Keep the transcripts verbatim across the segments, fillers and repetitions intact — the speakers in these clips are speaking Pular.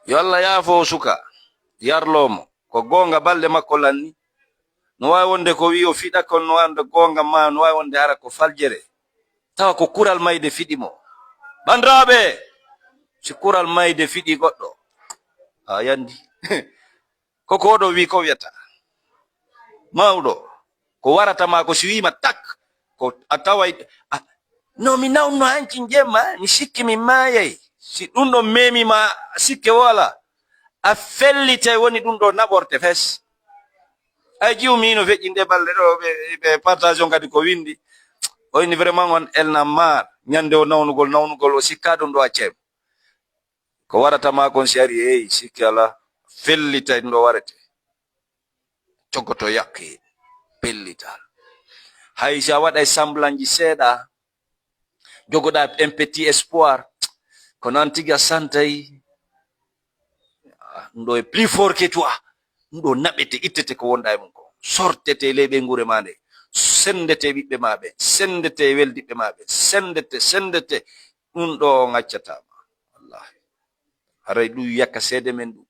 Yo Allah yaafo o suka, yarloo mo. Ko goonga balɗe makko lanni. No waawi wonde ko wi'i o fiɗa, kono no waawi wonde goonga maa, no waawi wonde hara ko faljere. Tawa ko kural mayde fiɗi mo. Banndiraaɓe, si kural mayde fiɗi goɗɗo, a yandi. Ko ko ɗo wi'i ko wiyata. Mawɗo, ko warata ma ko si wi'i ma tak, ko a taway, a, no mi nawno hancin jemma, mi sikki mi maayay. Si ɗum ɗon memi ma, sikke wala, a fellitay woni ɗum ɗo naɓorte fes. Ay jiw mi no feƴƴinde balɗe ɗo, ɓe, ɓe partage on kadi ko windi. O inni vraiment on elna maar, ñande o nawnugol, nawnugol o sikka ɗum ɗo accay mo. Ko warata ma kon si ari, hey, sikki alaa, fellitay ɗum ɗo warete. Cogoto yaqqi, pellita. Hay si a waɗay semblanji seeɗa, jogoɗa un petit espoir, ko non tigi a santay. Ah, ɗum ɗo est plus fort que toi. Ɗum ɗo naɓete, ittete ko wonɗa e mum ko. Sortete ley ɓeynguure ma nde. Sendete ɓiɓɓe ma ɓe. Sendete weldiɓɓe ma ɓe. Sendete, sendete. Ɗum ɗo on accata ma. Wallahi. Haray ɗum yakka seede men ɗum.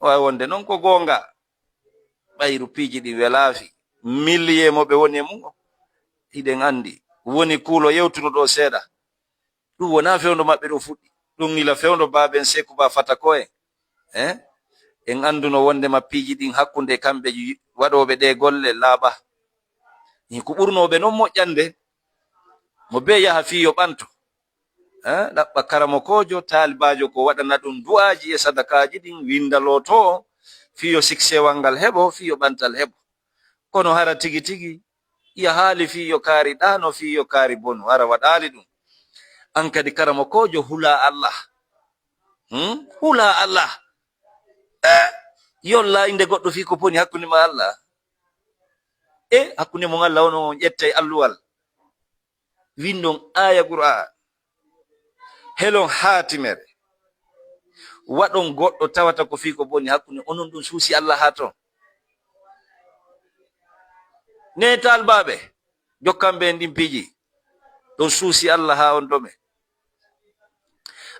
Waawi wonde non ko goonga. Ɓayru piiji ɗin welaafi. Millier mo ɓe woni e mum o. Hiɗen anndi. Woni kuulo yewtuno ɗo seeɗa. Ɗum wonaa fewndo maɓɓe ɗo fuɗɗi. Ɗum gila fewndo baaben Seeku Ba Fatako en. Eh? En annduno wondema piiji ɗin hakkunde kamɓe waɗooɓe ɗee golle laaɓa. Ko ɓurnooɓe non moƴƴande. Mo bee yaha fii yo ɓanto. Eh? Ɗaɓɓa karamokoojo, taalibaajo ko waɗana ɗum du'aaji e sadakaaji ɗin, winndaloo to, fii yo siksewal ngal heɓo, fii yo ɓantal heɓo. Kono hara tigi tigi, yahaali fii yo kaari ɗaano, fii yo kaari bonu, hara waɗaali ɗum. An kadi karamokoojo, hulaa Allah. Hmm? Hulaa Allah. Eh, yolla innde goɗɗo fii ko boni hakkunde ma Allah. E hakkunde mon Allah, on on ƴettay alluwal. Winndon aaya Qur'aan, helon haatimere, waɗon goɗɗo tawata ko fii ko boni hakkunde onon, ɗum suusi Allah haa ton. Ne taalibaaɓe, jokkan ɓe en ɗin piiji, ɗon suusi Allah haa on ɗome.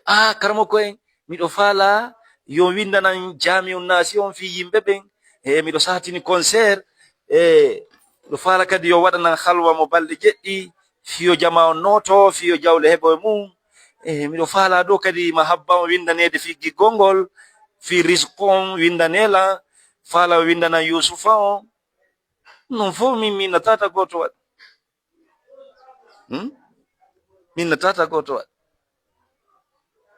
Ah, karamoko en, miɗo faalaa yo winndanan Jaami'un Naasi on fii yimɓe ɓen. E miɗo saatini concert. E miɗo faalaa kadi yo waɗanan halwa mo balɗe jeɗɗi, fii yo jamaa on nooto, fii yo jawle heɓo e mum. E miɗo faalaa ɗoo kadi mahabba on winndaneede fii giggol ngol, fii risku on winndanee lan, faalaa o winndanan Yuusufa on. Non fof min, min no tata gooto waɗi. Hmm? Min no tata gooto waɗi.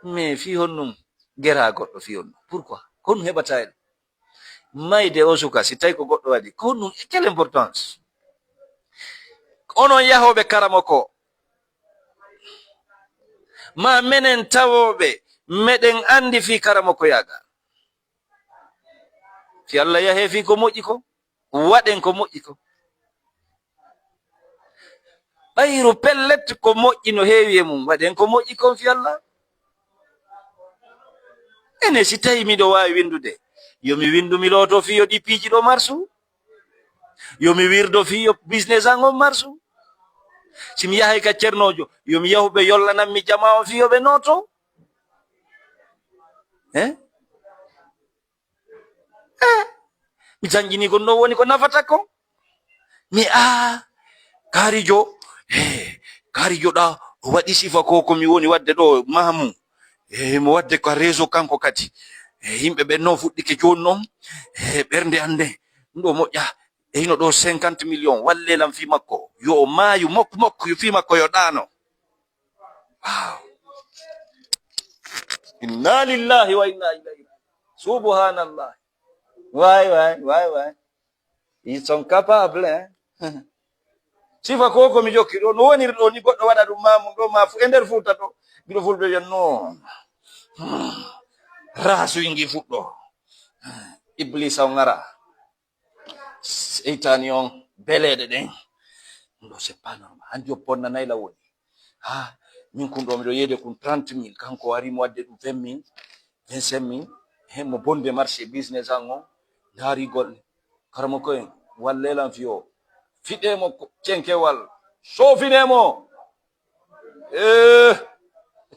Mais fii honɗun geraa goɗɗo fii honɗun? Pourquoi? Ko honɗun heɓataa e ɗun? Mayde o suka, si tawi ko goɗɗo waɗi, ko honɗun, quelle importance? Onon yahooɓe karamoko, maa menen tawooɓe, meɗen anndi fii karamokoyaagal. Si Allah yahee fii ko moƴƴi ko, waɗen ko moƴƴi ko. Ɓayru pellet ko moƴƴi no heewi e mum, waɗen ko moƴƴi kon fii Allah. Ene si tawi miɗo waawi winndude, yo mi winndu mi looto fii yo ɗi piiji ɗo marsu. Yo mi wirdo fii yo business an on marsu. Si mi yahay ka cernoojo, yo mi yahu ɓe yollanan mi jamaa on fii yo ɓe nooto. Eh? Eh, mi janngini ko ɗun ɗon woni ko nafata kon. Mi, ah, kaarijo, eh, kaarijo ɗa, o waɗi sifa ko, ko mi woni waɗde ɗo, maamu. Eh, mo waɗde ka réseau kanko kadi. Eh, yimɓe ɓen non fuɗɗike jooni non. Eh, ɓernde an nden, ɗun ɗo moƴƴa. E hino ɗo cinquante millions, wallee lan fii makko. Yo o maayu, mok, mok, yo fii makko yo ɗaano. Wow. Inna lillahi wa inna ilayhi raji'un. Subhanallah. Waay, waay, waay, waay. Ils sont capables, hein. Sifa ko ko mi jokki ɗo, no woniri ɗo ni goɗɗo waɗa ɗun ma mun ɗo ma fu-, e nder Fuuta to. Giɗo Fulɓe wiyan non. Rasu ingi fuɗɗo. Iblisa on ara. Seytaani on, beleeɗe ɗen. Ɗun ɗo, c'est pas normal. Hanjo ponna nayla woni. Ha, min kun ɗo miɗo yeede kun trente mille, kanko o ari mo wadde ɗun vingt mille, vingt-cinq mille. He mo bonde marché business an on, ndaari golle. Karamoko en, wallee lan fiyo. Fiɗee mo ko-, cenkewal. Soofinee mo. Eh,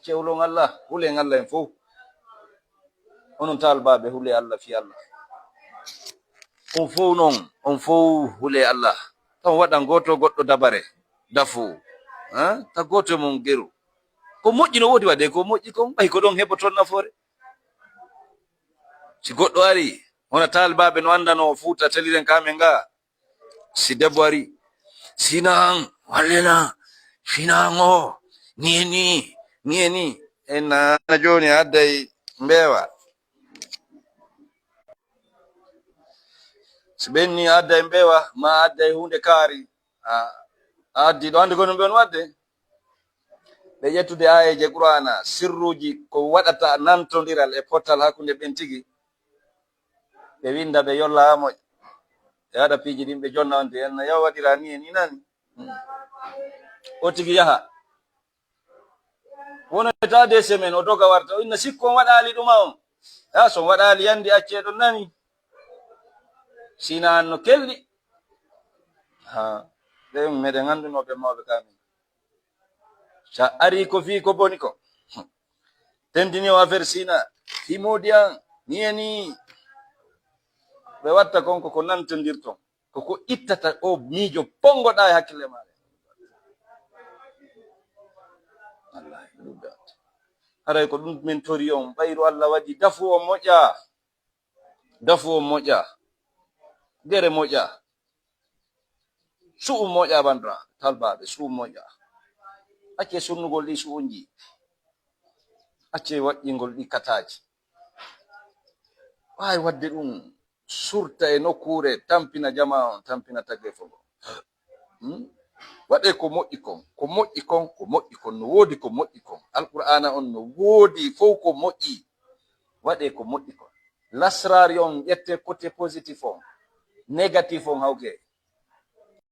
cewlon Allah, hulen Allah en fow. Onon taalibaaɓe, hulee Allah fii Allah. On fow non, on fow hulee Allah. Taw waɗan gooto goɗɗo dabare, dafu. Ha? Ta gooto e mon geru. Ko moƴƴi no woodi waɗee, ko moƴƴi kon, ɓay ko ɗon heɓoton nafoore. Si goɗɗo ari, wona taalibaaɓe no anndanoo Fuuta teliren ka men nga, si debbo ari, "Sinan, wallina, sinan o, ni e ni, ni e ni." En na jooni a adday mbeewa. Si ɓenni a adday mbeewa, ma a adday huunde kaari, a, a addi ɗo anndi ko ɗum ɓe on waɗde. Ɓe ƴettude aayeeje Qur'aana, sirruuji ko waɗata nantondiral e pottal hakkunde ɓen tigi. Ɓe winnda, ɓe yolla haa moƴƴa. Ɓe waɗa piiji ɗin, ɓe jonna on, te en na yaw waɗira ni e ni nani. O tigi yaha. Wonata deux semaines, o doga warta. O inna, "Sikku on waɗaali ɗuma on." Yaa, so on waɗaali yandi, accee ɗon nani. Sina an no kelɗi. Ha, ɓe meɗen anndunoo ɓe mawɓe ka men. Sa ari ko fii ko boni ko. Tentini o affaire Sina. Fii moodi an, ni e ni. Ɓe watta kon ko, ko nantondirton. Ko ko ittata o miijo pongoɗa e hakkille maare. Wallahi, ɗum ɗaati. Haray ko ɗum min tori on, ɓayru Allah waɗi dafu on moƴƴa. Dafu on moƴƴa. Gere moƴƴa. Su'u moƴƴa, bandira, talbaaɓe, su'u moƴƴa. Accee sunnugol ɗi su'unji. Accee waɗɗingol ɗi kataaji. Waawi waɗde ɗum surta e nokkuure, tampina jamaa on, tampina tageefo ngon. Hmm? Waɗee ko moƴƴi kon, ko moƴƴi kon, ko moƴƴi kon, no woodi ko moƴƴi kon. Alqur'aana on no woodi fow ko moƴƴi. Waɗee ko moƴƴi kon. Lasraari on ƴettee côté positif on, négatif on hawgee.